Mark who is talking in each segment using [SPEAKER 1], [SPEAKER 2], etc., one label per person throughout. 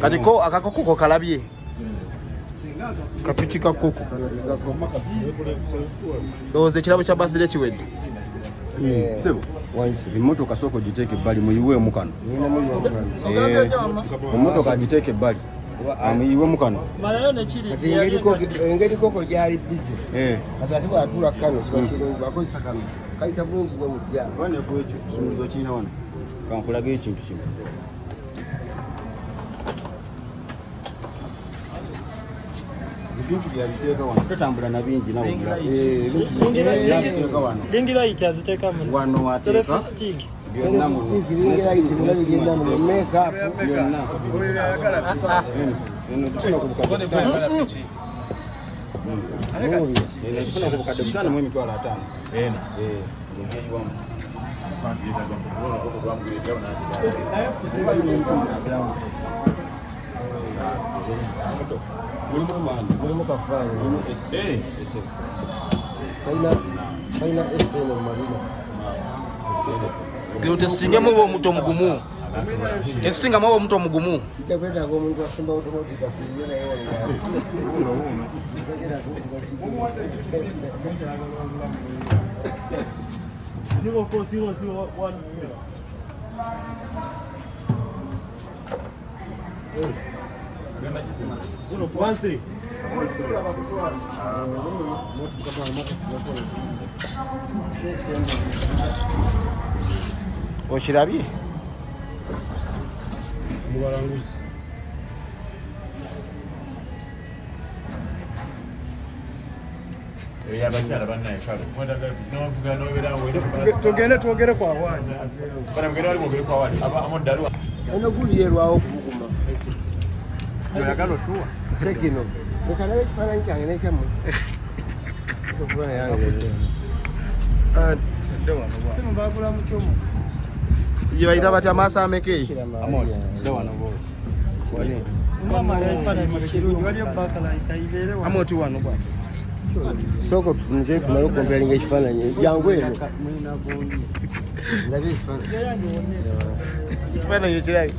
[SPEAKER 1] Kati ko akakoko kalabye kapiki ka koko. Ndowooza ekirabo kya birthday kiwedde.
[SPEAKER 2] Sebo, emmotoka sooka ogiteeka ebbali muyiweemu kano. Emmotoka agiteeka ebbali amuyiwemu kano.
[SPEAKER 3] Engeri koko gyali bize kati ate bwatuula kano kiba kirungi bakozesa kano kayita bulungi bwe mujja.
[SPEAKER 2] Ekisumuluzo kirina wano, kankulage ekintu kino. Ebintu byabiteeka wano, totambula na bingi nawe. Byabiteeka wano.
[SPEAKER 4] Ring light aziteeka muno.
[SPEAKER 2] Wano wateeka.
[SPEAKER 4] Selfie stick.
[SPEAKER 2] Byonna mu
[SPEAKER 3] byonna makeup
[SPEAKER 2] byonna. Eno, eno tufuna ku bukadde butaano. Eno tufuna ku bukadde butaano mu emitwalo ataano. Eh, ng'ogyeyiwamu. Kubayo n'enkumi abiramu. Mulimu faani.
[SPEAKER 3] Mulimu kafaani.
[SPEAKER 2] Mulimu S. SF.
[SPEAKER 3] Kalina kalina SN mu mabina.
[SPEAKER 1] Gino tesitingemu oba omuto omugumu. Tesitingamu oba omuto omugumu.
[SPEAKER 3] Kijja kwetaaga omuntu asimba automotive afiirire naye wano wansi.
[SPEAKER 1] Okirabye?
[SPEAKER 5] Abakyala bannaye kale novuga nobeerawo.
[SPEAKER 4] Tugende twogere kwa wani.
[SPEAKER 5] Mugende wali mwogere kwa wali amoddalu.
[SPEAKER 3] Eno guli yerwawo okubuguma.
[SPEAKER 5] Oyagala otuwa.
[SPEAKER 3] Tekino. Leka nabe ekifaananyi kyange n'ekyammwe. Okuba yange.
[SPEAKER 4] Simu bagula mu kyuma.
[SPEAKER 1] Ye bayita batya amaaso ameke?
[SPEAKER 2] Amoti, dda wano bw'oti.
[SPEAKER 4] Mama ekifaananyi kirungi waliyo backlight ayibeere wano.
[SPEAKER 1] Amoti wano bwati.
[SPEAKER 3] Sooka tutunule tumale okompeyaringa ekifaananyi. Jangu eno. Ndabe ekifaananyi.
[SPEAKER 1] Ekifaananyi okirabye?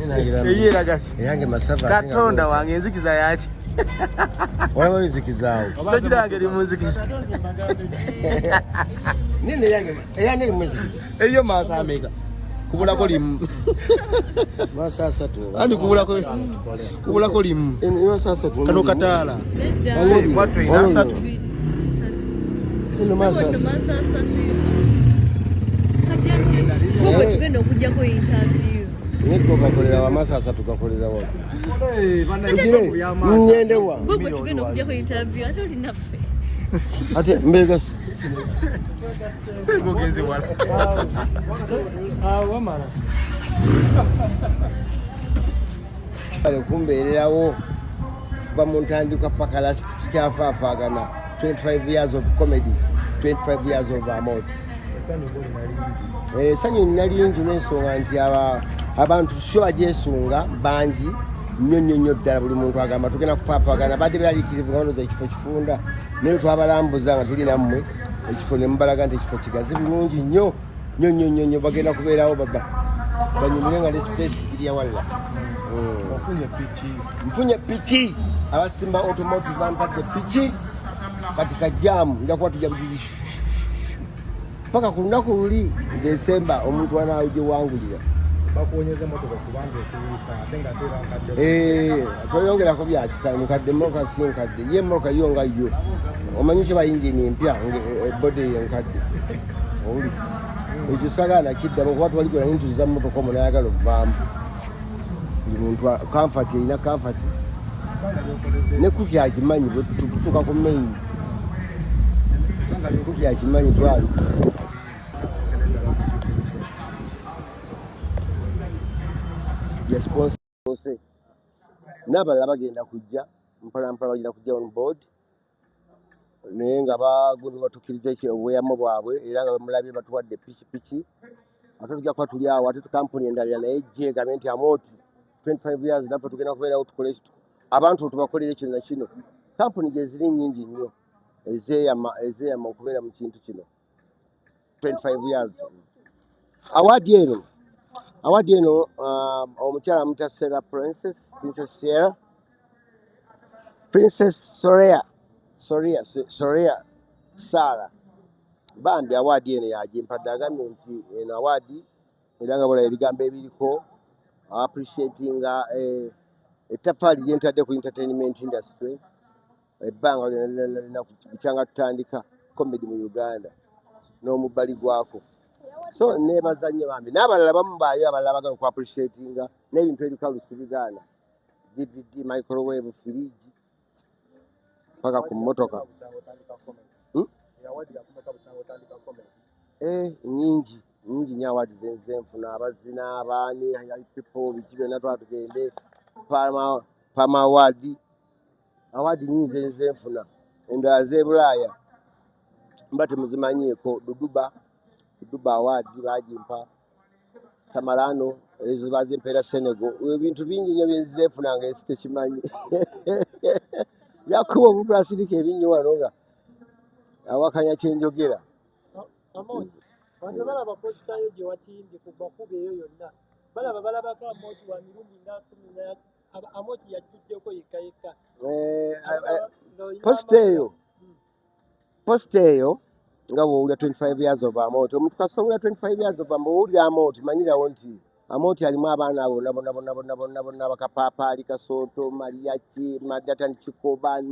[SPEAKER 3] Nangira-
[SPEAKER 1] Eyeraga.
[SPEAKER 3] Eyange masava.
[SPEAKER 1] Katonda wange, enzikiza yaki?
[SPEAKER 3] Olaba nzikizaawo.
[SPEAKER 1] Togira eri mu nzikiza.
[SPEAKER 4] Katonze mbagambe ki?
[SPEAKER 3] Nene eyange eyange eri mu nzikiza.
[SPEAKER 1] Eriyo maaso ameka? Kubulako limu.
[SPEAKER 3] Maaso asatu.
[SPEAKER 1] Andi kubulako limu.
[SPEAKER 3] Eno maaso asatu.
[SPEAKER 1] Kano kataala.
[SPEAKER 3] Eno-
[SPEAKER 1] Watu ina asatu.
[SPEAKER 3] Eno maaso asatu.
[SPEAKER 6] Maaso asatu. Kati anti gwe tugenda okujjako interview.
[SPEAKER 3] Niko gakolera wa maaso asatu gakolera wa. Tugire ngende wa.
[SPEAKER 6] Gwe tugenda okujjako interview ate oli naffe.
[SPEAKER 3] Ate mbegasi.
[SPEAKER 1] Ogenze wala.
[SPEAKER 4] Ah, wamala.
[SPEAKER 3] Bale kumbeererawo kuva mu ntandikwa paka last tukyafaafaagana. 25 years of comedy, 25 years of Amot. Essanyu nina lingi n'ensonga nti abantu syo bagyesunga bangi nnyo nnyo nnyo ddala. Buli muntu agamba tugenda kufaafaagana, badde beeraliikirivu nga balowooza ekifo kifunda, naye twabalambuza nga tuli nammwe ekifo ne mubalaga nti ekifo kigazi bulungi nnyo nnyo nnyo nnyo nnyo. Bagenda kubeerawo baba banyumire nga ne space kirya walla.
[SPEAKER 7] Ofunye piki?
[SPEAKER 3] Nfunye piki, abasimba automotive bampadde piki. Kati kajjaamu nja kuba tujja bugizi paka ku lunaku luli Desemba omuntu anaagewangulira.
[SPEAKER 7] Bakuwonyeza emotoka kubanga ekuwisa ate nga ate era nkadde.
[SPEAKER 3] Eh, toyongerako byakika mukadde, emmotoka si nkadde, ye emmotoka yo nga yo omanyi kiba yingini empya, ebody yenkadde. Owuli ekyo sagaana kiddamu kuba twali gwena nintuziza mmotoka omwo nayagala ovaamu. Buli muntu comfort erina comfort ne kuki akimanyi bwe tutuuka ku main kuki akimanyi twalika. Ya sponsor n'abalala bagenda kujja mpola mpola, bagenda kujja on board, naye nga bagundi batukkiriza obweyamo bwabwe era nga bemulabye batuwadde pikipiki. Ate tujja kuba tuli awo, ate kampuni endala naye ejje egambe nti Amoti 25 years naffe tugenda kubeerawo tukole abantu tubakolere kino na kino. Kampuni gye ziri nyingi nnyo ezeeyama okubeera mu kintu kino 25 years. Award eno Award eno omukyala amuyita Sarah Princess, Princess Sierra, Princess Sorea, Soria, Sorea Sarah. Bambi award eno yagimpadde, agambye nti eno award era nga bulaba ebigambo ebiriko appreciatinga ettaffaali lye ntadde ku entertainment industry ebbanga lyonna bukyanga tutandika comedy mu Uganda n'omubbali gwako. So neebaza nnyo bambi n'abalala bamubaayo abalala bagala oku appreciatinga n'ebintu ebikalu sibigaana, DVD, microwave, fridge paka ku mmotoka. Nyingi nyingi nnyo award zenze nfuna, abazina, abaani, people, biki byonna twala tugende Pama award, award nyingi zenze nfuna, endala z'e Bulaaya mba temuzimanyiiko, Duduba, Duduba award bagimpa, Samarano ezo bazimpeera Senegal. Ebintu bingi nnyo byenzize nfuna nga ensi tekimanyi. Byakuba omuntu asirika ebinnyo wano nga awakanya kyenjogera.
[SPEAKER 4] Amooti, abantu balaba poster yo gye watimbye ku makubo eyo yonna, balaba balabako Amooti wa mirundi nga 10 na Amooti yajjuddeko yekka yekka.
[SPEAKER 3] Poster eyo nga bw'owulira 25 years of Amooti, omuntu kasita owulira 25 years of Amooti, owulira Amooti, manyirawo nti Amooti alimu abaana abo bonna bonna bonna bonna bonna bonna, bakapaapaali, Kasonto, Mariachi, Madatan, Kikoba,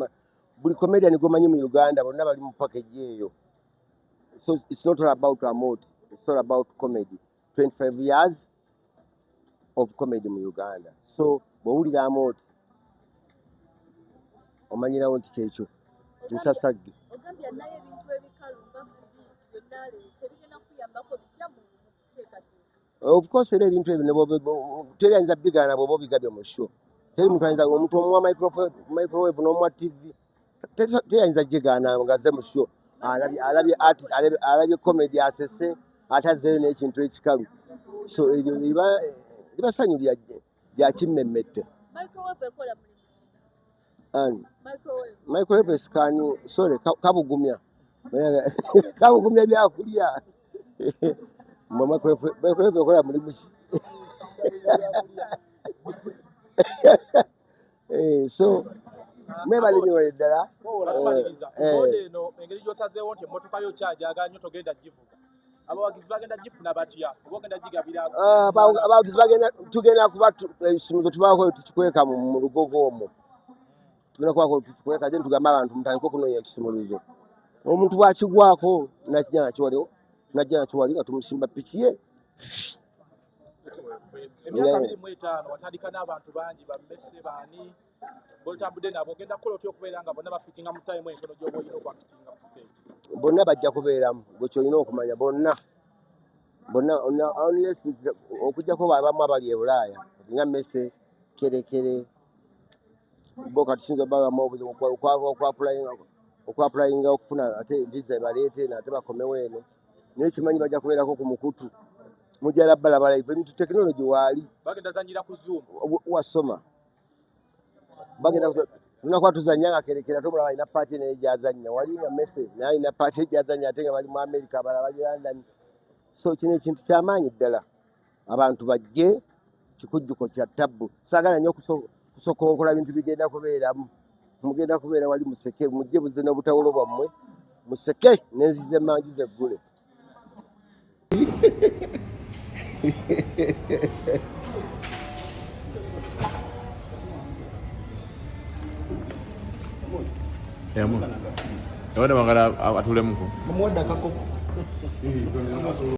[SPEAKER 3] buli comedian gwomanyi mu Uganda bonna bali mu package eyo. So it's not all about Amooti, it's all about comedy. 25 years of comedy mu Uganda. So bw'owulira Amooti omanyirawo nti kyekyo nsasagge.
[SPEAKER 6] Ogambye nayo ebintu ebikalu nga fridge byonna aleeta ebigenda kuyambako bitya mu kuteekateeka?
[SPEAKER 3] Of course, era ebintu ebyo teri ayinza bigaana bw'oba obigabye mu show. Teri muntu ayinza, omuntu omuwa microwave n'omuwa TV, teri ayinza gigaana ng'azze mu show. Alabye artist, alabye comedy, asese ate azzeeyo n'ekintu ekikalu. So eryo liba ssanyu lya kimmemmette.
[SPEAKER 6] Microwave ekola mulimu?
[SPEAKER 3] Ani?
[SPEAKER 6] Microwave.
[SPEAKER 3] Microwave esikaani, sorry, kabugumya. Kabugumya byakulya. Mwe microwave ekola mulimu ki? So mwebale nnyo ddala.
[SPEAKER 8] Wabula tumaliriza, boda eno engeri gy'osazeewo nti emmotoka yo kyajagala nnyo togenda givuga, abawagizi bagenda gifuna batya oba ogenda gigabira?
[SPEAKER 3] Abawagizi bagenda, tugenda kuba ekisumuzo tubaako tukikweka mu lugogo omwo, tugenda kubaako tukikweka, then tugambe abantu mutandike okunoonya ekisumuluzo. Omuntu bw'akigwako najja nakiwali, najja nakiwali nga tumusimba piki ye.
[SPEAKER 8] Emyaka 25 watandika n'abantu bangi, bammese baani botambudde nabo, ogenda kukola otya okubeera nga bonna bafitinga mu time entono gy'oba olina okwakitinga ku stage?
[SPEAKER 3] Bonna bajja kubeeramu, gwe kyolina okumanya bonna bonna unless okuggyako abamu abali e Bulaaya nga Mese Kerekere, bo kati kiyinza obbamu obuzibu okwapulayinga okufuna ate visa ebaleete ate bakomewo eno, naye kimanyi bajja kubeerako ku mukutu mujala balaba live ebintu, tekinologi waali.
[SPEAKER 8] Bagenda zanyira ku Zoom?
[SPEAKER 3] Wasoma bagenda tulina kuba tuzannya nga Kerekera tomulaba alina part naye gyazannya wali, nga Mese naye alina part gyazannya, ate nga bali mu America, abalala bali London. So kino ekintu kyamaanyi ddala, abantu bajje, kikujjuko kya tabbu. Saagala nnyo kusokonkola bintu bigenda kubeeramu, mugenda kubeera wali museke, mujje buze n'obutawulo bwammwe museke n'enzizi emanju zeggule.
[SPEAKER 5] Yamu. Ewanda magala atulemuko.
[SPEAKER 1] Bamuwadde akakoko.